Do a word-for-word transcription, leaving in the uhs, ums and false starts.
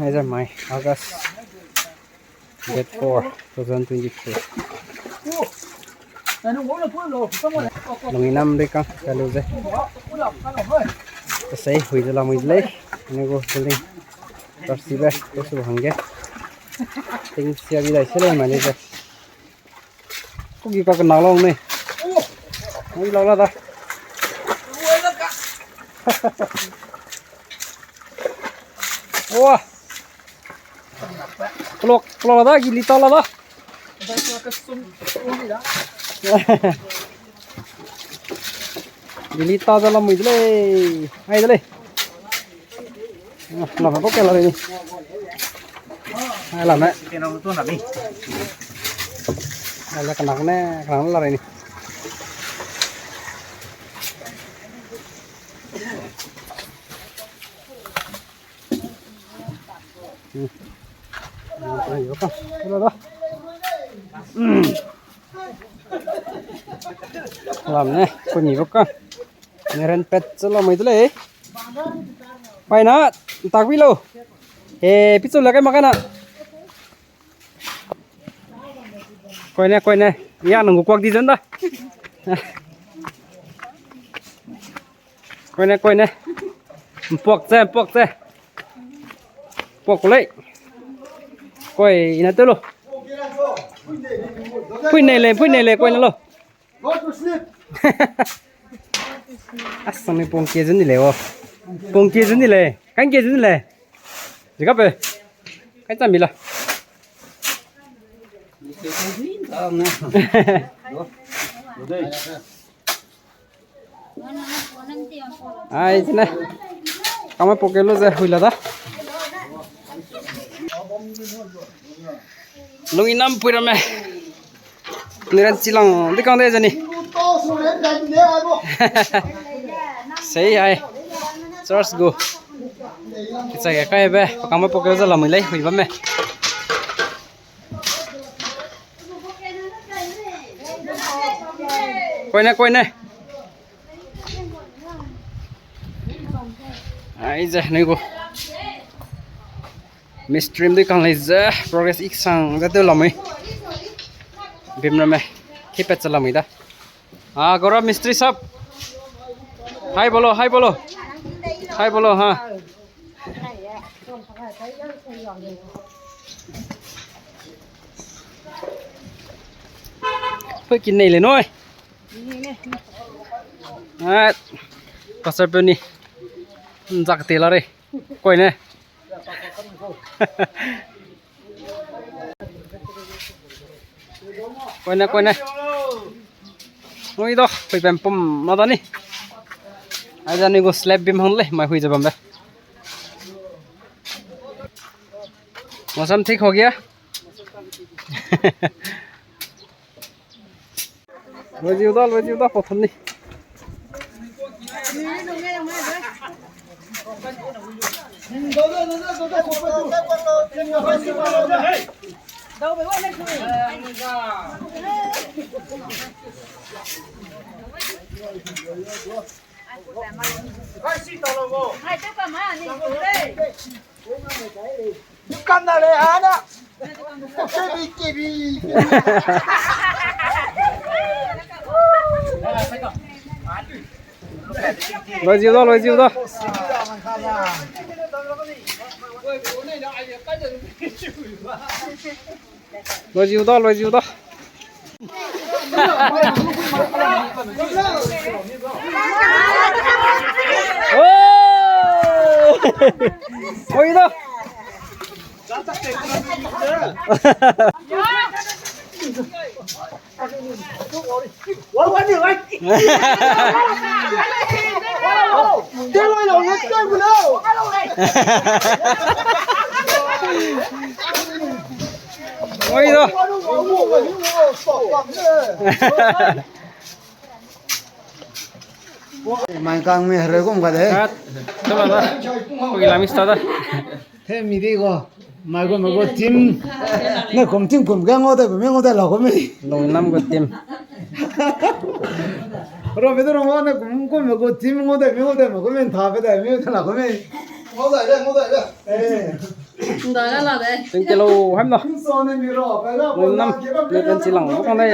Aize mai August date four, two thousand twenty-three. Lungninam dui kang kalu ze. Kasei hui ze lamui de lei. Ane gu building. Tarsibe, ko su hangge. Ting sia bi dai se lei mai lei ze. Kuki ka kena long ne. Ui, lau la da. Wa. Clock, clock la da, gili ta la da. Gili ta da lamui de lei. Ai de lei. Ah, lame ko ke la rei ni. Ai, lame. Ai, la kanak ne, kanak la rei ni. Hmm. Ai, yo ka. Lo da. Hmm. Lam ne, ko ni bo ka. Neren pet chalo mai de lei. Pai na, tak bi lo. E, pichu la kai ma kai na. Koi ne, koi ne. Ya nang gu kuak di zen da. Koi ne, koi ne. Mpuak che, mpuak che. Mpuak ku lei. Koi ina te lo. Pui nei le, pui nei le, koi na lo. Go to sleep. Asang ni pong ke zun ni le o. Pong ke zun ni le. Kan ke zun ni le. Jika pe. Kan cham bi la. Ai, chine. Kama poke lo ze hui la da. Lungninam pui ramme. Niran chilang di kang de zeni. Sei ai. Church gu. Kicha ge kai be, pakang be poke za lamui lei, hui bamme. Koi ne, koi ne. Ai ze, nui gu. Mistri mdui kang lei ze, progress ik sang ze tew lamui. Bim ramme, kipet ze lamui da. Ah, Gaurav mistri sahab. Hi bolo, hi bolo. Hi bolo, ha. Pui kin nei le noi. Ah, pastor pe ni. Nzak te la re. Koi ne. Koi ne, koi ne. Ui do, pui pem pum na da ni. Ai da ni gu slab bim hang le, mai hui ze bam be. मौसम ठीक हो गया। Loijiu da, loijiu da, pau tham ni. Loijiu da, loijiu da. Loijiu da, loijiu da. Oi! Oi da. Oi da. Mai kang mi hereu gum ga de. Kat, tama da. Pagi lam ista da. He mi di go. Mai go, mai go team. Ne kum team kum ga ngau de, kum ngau de la kum mi. Lungninam gu team. Ro be de ro ngau ne kum kum mai go team ngau de, mi ngau de, mai kum mi tha be de, mi ngau de la kum mi. Ngau de, ngau de. Eh. Nda ga la de. Ting ke lo, ham lo. Nui nam, ne kan chi lang, bang dai.